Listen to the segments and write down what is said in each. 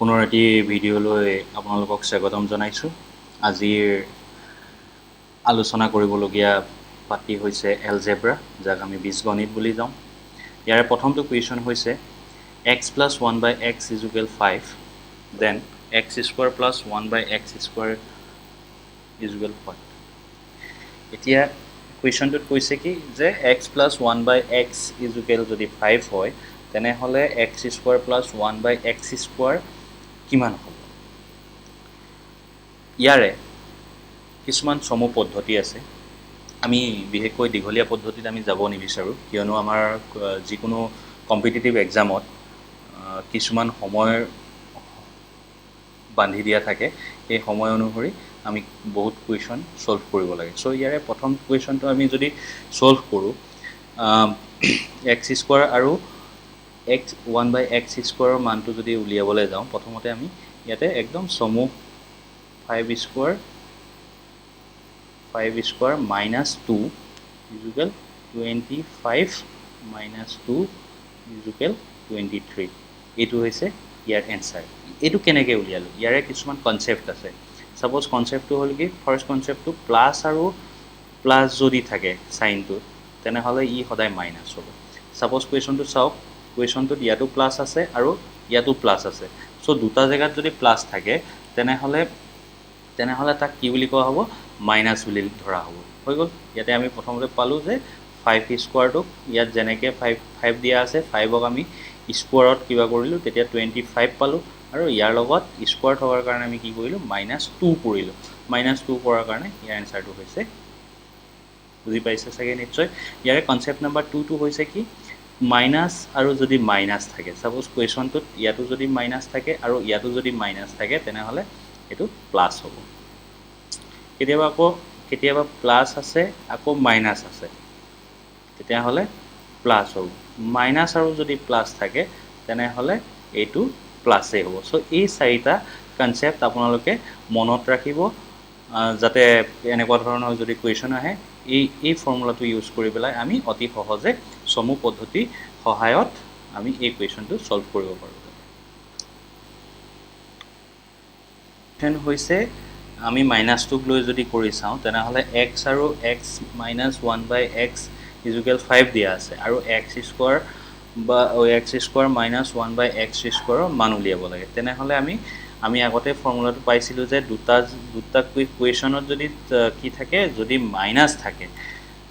পুনৰ এটি ভিডিঅ'লৈ আপোনালোকক স্বাগতম জনাইছোঁ। আজিৰ আলোচনা কৰিবলগীয়া পাতি হৈছে এলজেব্ৰা, যাক আমি বীজগণিত বুলি যাওঁ। ইয়াৰে প্ৰথমটো কুৱেশ্যন হৈছে x plus one by x is equal five, then x square plus one by x square is equal what. এতিয়া কুৱেশ্যনটোত কৈছে কি যে x plus one by x is equal যদি ফাইভ হয়, তেনেহ'লে x square plus one by x square কিমান হ'ব। ইয়াৰে কিছুমান চমু পদ্ধতি আছে। আমি বিশেষকৈ দীঘলীয়া পদ্ধতিত আমি যাব নিবিচাৰোঁ, কিয়নো আমাৰ যিকোনো কম্পিটিটিভ এক্সামত কিছুমান সময় বান্ধি দিয়া থাকে। সেই সময় অনুসৰি আমি বহুত কুৱেশ্যন ছল্ভ কৰিব লাগে। চ' ইয়াৰে প্ৰথম কুৱেশ্যনটো আমি যদি ছল্ভ কৰোঁ, এক্স স্কুৱাৰ আৰু এক্স ওৱান বাই এক্স স্কুৱাৰৰ মানটো যদি উলিয়াবলৈ যাওঁ, প্ৰথমতে আমি ইয়াতে একদম চমু five square minus two is equal 25 minus two is equal 23। এইটো হৈছে ইয়াৰ এনচাৰ। এইটো কেনেকৈ উলিয়ালোঁ? ইয়াৰে কিছুমান কনচেপ্ট আছে। ছাপ'জ কনচেপ্টটো হ'ল কি, ফাৰ্ষ্ট কনচেপ্টটো প্লাছ আৰু প্লাছ যদি থাকে চাইনটোত, তেনেহ'লে ই সদায় মাইনাছ হ'ব। ছাপ'জ কুৱেশ্যনটো চাওক, কুৱেশ্যনটোত ইয়াতো প্লাছ আছে আৰু ইয়াতো প্লাছ আছে। চ' দুটা জেগাত যদি প্লাছ থাকে, তেনেহ'লে তাক কি বুলি কোৱা হ'ব? মাইনাছ বুলি ধৰা হ'ব। হৈ গ'ল। ইয়াতে আমি প্ৰথমতে পালোঁ যে ফাইভ স্কোৱাৰটোক ইয়াত যেনেকৈ ফাইভ ফাইভ দিয়া আছে, ফাইভক আমি স্কোৱাৰত কিবা কৰিলোঁ, তেতিয়া 25 পালোঁ। আৰু ইয়াৰ লগত স্কোৱাৰ থকাৰ কাৰণে আমি কি কৰিলোঁ? মাইনাছ টু কৰিলোঁ। মাইনাছ টু কৰাৰ কাৰণে ইয়াৰ এনচাৰটো হৈছে, বুজি পাইছে চাগে নিশ্চয়। ইয়াৰে কনচেপ্ট নাম্বাৰ টুটো হৈছে কি, মাইনাছ আৰু যদি মাইনাছ থাকে, ছাপ'জ কুৱেশ্যনটোত ইয়াতো যদি মাইনাছ থাকে আৰু ইয়াতো যদি মাইনাছ থাকে, তেনেহ'লে এইটো প্লাছ হ'ব। কেতিয়াবা আকৌ কেতিয়াবা প্লাছ আছে আকৌ মাইনাছ আছে, তেতিয়াহ'লে প্লাছ হ'ব। মাইনাছ আৰু যদি প্লাছ থাকে, তেনেহ'লে এইটো প্লাছেই হ'ব। চ' এই চাৰিটা কনচেপ্ট আপোনালোকে মনত ৰাখিব, যাতে এনেকুৱা ধৰণৰ যদি কুৱেশ্যন আহে, এই ফৰ্মুলাটো ইউজ কৰি পেলাই আমি অতি সহজে চমু পদ্ধতিৰ সহায়ত আমি এই কুৱেশ্যনটো ছল্ভ কৰিব পাৰোঁ। হৈছে আমি মাইনাছটোক লৈ যদি কৰি চাওঁ, তেনেহ'লে এক্স আৰু x minus one by x is equal five দিয়া আছে আৰু এক্স স্কোৱাৰ বা x square minus one by x স্কোৱাৰৰ মান উলিয়াব লাগে। তেনেহ'লে আমি আগতে ফৰ্মুলাটো পাইছিলোঁ যে দুটা কুৱেশ্যনত যদি কি থাকে, যদি মাইনাছ থাকে,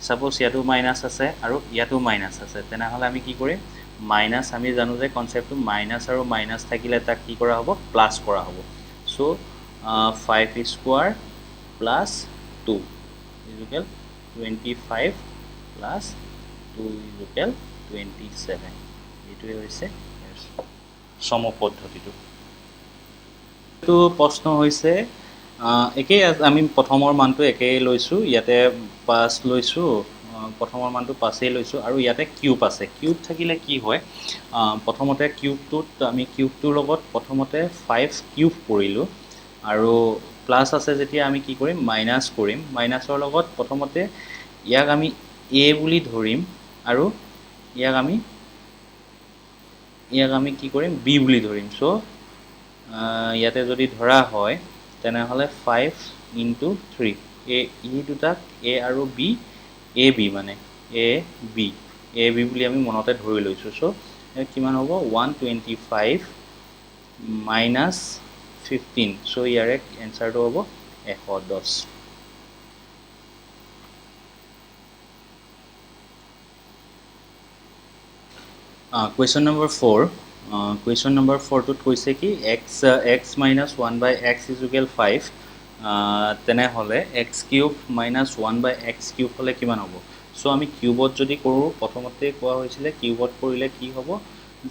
ছাপ'জ ইয়াতো মাইনাছ আছে আৰু ইয়াতো মাইনাছ আছে, তেনেহ'লে আমি কি কৰিম? মাইনাছ, আমি জানো যে কনচেপ্টটো মাইনাছ আৰু মাইনাছ থাকিলে তাক কি কৰা হ'ব? প্লাছ কৰা হ'ব। So five square plus two is equal 25 plus two is equal 27। এইটোৱে হৈছে চমু পদ্ধতিটো। এইটো প্ৰশ্ন হৈছে একেই, আমি প্ৰথমৰ মানটো একেই লৈছোঁ, ইয়াতে পাঁচ লৈছোঁ, প্ৰথমৰ মানটো পাঁচেই লৈছোঁ আৰু ইয়াতে কিউব আছে। কিউব থাকিলে কি হয়? প্ৰথমতে কিউবটোত আমি কিউবটোৰ লগত প্ৰথমতে ফাইভ কিউব কৰিলোঁ আৰু প্লাছ আছে যেতিয়া আমি কি কৰিম? মাইনাছ কৰিম। মাইনাছৰ লগত প্ৰথমতে ইয়াক আমি এ বুলি ধৰিম আৰু ইয়াক আমি কি কৰিম? বি বুলি ধৰিম। চ' ইয়াতে যদি ধৰা হয়, তেনেহ'লে ফাইভ ইনটু থ্ৰী, এই দুটাক এ আৰু বি, এ বি মানে এ বি বুলি আমি মনতে ধৰি লৈছোঁ। চ' কিমান হ'ব? 125 minus 15। So ইয়াৰে এনচাৰটো হ'ব 110। Question number four. Question number ফ'ৰটোত কৈছে কি, x minus one by x is equal five, তেনেহ'লে x cube minus one by x cube হ'লে কিমান হ'ব? চ' আমি কিউবত যদি কৰোঁ, প্ৰথমতে কোৱা হৈছিলে কিউবত কৰিলে কি হ'ব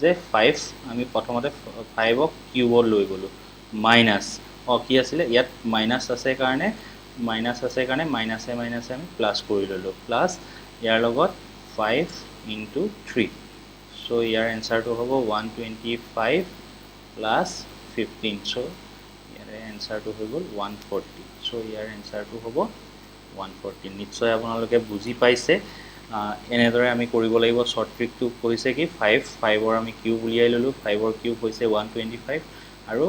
যে ফাইভ, আমি প্ৰথমতে ফাইভক কিউবত লৈ গ'লোঁ, মাইনাছ, অঁ, কি আছিলে ইয়াত? মাইনাছ আছে কাৰণে মাইনাছে মাইনাছে আমি প্লাছ কৰি ল'লোঁ, প্লাছ ইয়াৰ লগত ফাইভ ইনটু থ্ৰী। চ' ইয়াৰ এনচাৰটো হ'ব 125 প্লাছ 15। চ' ইয়াৰে এনচাৰটো হৈ গ'ল 140। চ' ইয়াৰ এনচাৰটো হ'ব 140। নিশ্চয় আপোনালোকে বুজি পাইছে। এনেদৰে আমি কৰিব লাগিব। শ্বৰ্ট ট্ৰিকটো কৈছে কি, ফাইভৰ আমি কিউব উলিয়াই ল'লোঁ, ফাইভৰ কিউব হৈছে 125। আৰু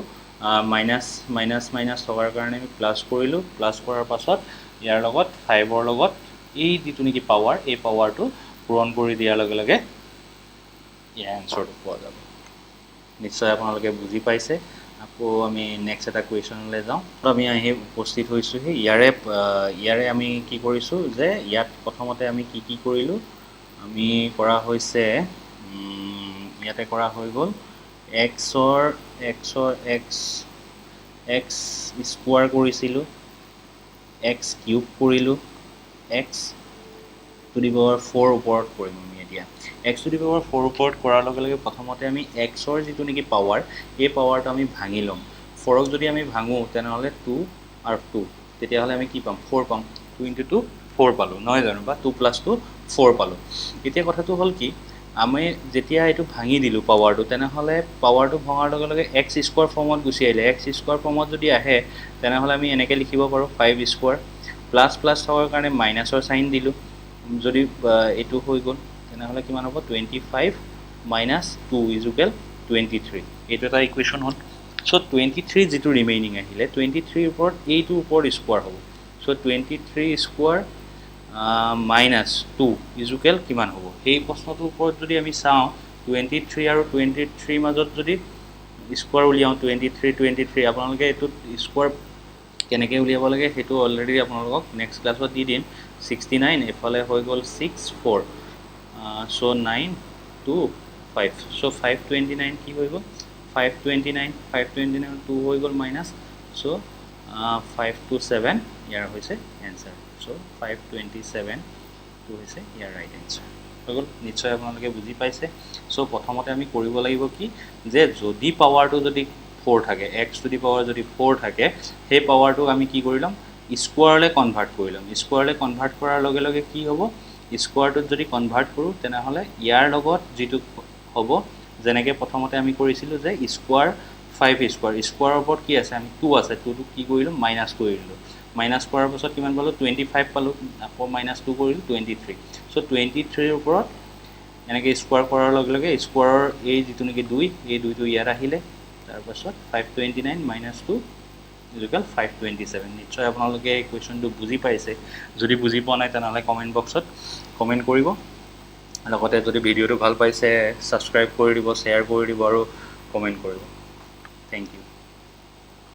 মাইনাছ মাইনাছ মাইনাছ থকাৰ কাৰণে আমি প্লাছ কৰিলোঁ। প্লাছ কৰাৰ পাছত ইয়াৰ লগত ফাইভৰ লগত এই যিটো নেকি পাৱাৰ, এই পাৱাৰটো পূৰণ কৰি দিয়াৰ লগে লগে ইয়াৰ এনচাৰটো পোৱা যাব। নিশ্চয় আপোনালোকে বুজি পাইছে। আকৌ আমি নেক্সট এটা কুৱেশ্যনলৈ যাওঁ। আমি আহি উপস্থিত হৈছোঁহি। ইয়াৰে আমি কি কৰিছোঁ যে ইয়াত প্ৰথমতে আমি কি কি কৰিলোঁ, আমি কৰা হৈছে, ইয়াতে কৰা হৈ গ'ল এক্সৰ এক্স এক্স স্কোৱাৰ কৰিছিলোঁ, এক্স কিউব কৰিলোঁ, x to the power four ওপৰত কৰিম আমি। এতিয়া x to the power four ওপৰত কৰাৰ লগে লগে প্ৰথমতে আমি এক্সৰ যিটো নেকি পাৱাৰ, এই পাৱাৰটো আমি ভাঙি ল'ম। ফ'ৰক যদি আমি ভাঙোঁ, তেনেহ'লে টু আৰু টু, তেতিয়াহ'লে আমি কি পাম? ফ'ৰ পাম। টু ইণ্টু টু ফ'ৰ পালোঁ, নহয় জানো? বা টু প্লাছ টু ফ'ৰ পালোঁ। এতিয়া কথাটো হ'ল কি, আমি যেতিয়া এইটো ভাঙি দিলোঁ পাৱাৰটো, তেনেহ'লে পাৱাৰটো ভঙাৰ লগে লগে এক্স স্কোৱাৰ ফৰ্মত গুচি আহিলে। এক্স স্কোৱাৰ ফৰ্মত যদি আহে, তেনেহ'লে আমি এনেকৈ লিখিব পাৰোঁ, ফাইভ স্কোৱাৰ, প্লাছ প্লাছ থকাৰ কাৰণে মাইনাছৰ চাইন দিলোঁ। যদি এইটো হৈ গ'ল, তেনেহ'লে কিমান হ'ব? 25 minus 2 is equal 23। এইটো এটা ইকুৱেশ্যন হ'ল। চ' 23 যিটো ৰিমেইনিং আহিলে, 23ৰ ওপৰত এইটোৰ ওপৰত স্কোৱাৰ হ'ব। So 23 square minus 2 is equal কিমান হ'ব? সেই প্ৰশ্নটোৰ ওপৰত যদি আমি চাওঁ, 23 আৰু 23ৰ মাজত যদি স্কোৱাৰ উলিয়াওঁ, 23 23, আপোনালোকে এইটোত স্কোৱাৰ কেনেকৈ উলিয়াব লাগে সেইটো অলৰেডি আপোনালোকক নেক্সট ক্লাছত দি দিম। 69, এইফালে হৈ গ'ল 6 4, so 9 2 5, so 529 কি হৈ গ'ল? 529, 529 2 হৈ গ'ল minus, so 527 ইয়াৰ হৈছে এনচাৰ। চ' 527টো হৈছে ইয়াৰ ৰাইট এনচাৰ হৈ গ'ল। নিশ্চয় আপোনালোকে বুজি পাইছে। চ' প্ৰথমতে আমি কৰিব লাগিব কি যে যদি পাৱাৰটো যদি ফ'ৰ থাকে, এক্স টু the power যদি ফ'ৰ থাকে, সেই পাৱাৰটোক আমি কি কৰি ল'ম? স্কোৱাৰলৈ কনভাৰ্ট কৰি ল'ম। স্কোৱাৰলৈ কনভাৰ্ট কৰাৰ লগে লগে কি হ'ব? স্কোৱাৰটোত যদি কনভাৰ্ট কৰোঁ, তেনেহ'লে ইয়াৰ লগত যিটো হ'ব, যেনেকৈ প্ৰথমতে আমি কৰিছিলোঁ যে স্কোৱাৰ ফাইভ স্কোৱাৰ, স্কোৱাৰৰ ওপৰত কি আছে? আমি টু আছে, টুটোক কি কৰিলোঁ? মাইনাছ কৰি দিলোঁ। মাইনাছ কৰাৰ পাছত কিমান পালোঁ? 25 পালোঁ। আকৌ মাইনাছ টু কৰিলোঁ, 23। চ' 23ৰ ওপৰত এনেকৈ স্কোৱাৰ কৰাৰ লগে লগে স্কোৱাৰৰ এই যিটো নেকি দুই, এই দুইটো ইয়াত আহিলে। তাৰপাছত 529 minus 2 is equal 527। নিশ্চয় আপোনালোকে এই কুৱেশ্যনটো বুজি পাইছে। যদি বুজি পোৱা নাই, তেনেহ'লে কমেণ্ট বক্সত কমেণ্ট কৰিব। লগতে যদি ভিডিঅ'টো ভাল পাইছে, ছাবস্ক্ৰাইব কৰি দিব, শ্বেয়াৰ কৰি দিব আৰু কমেণ্ট কৰিব। Thank you.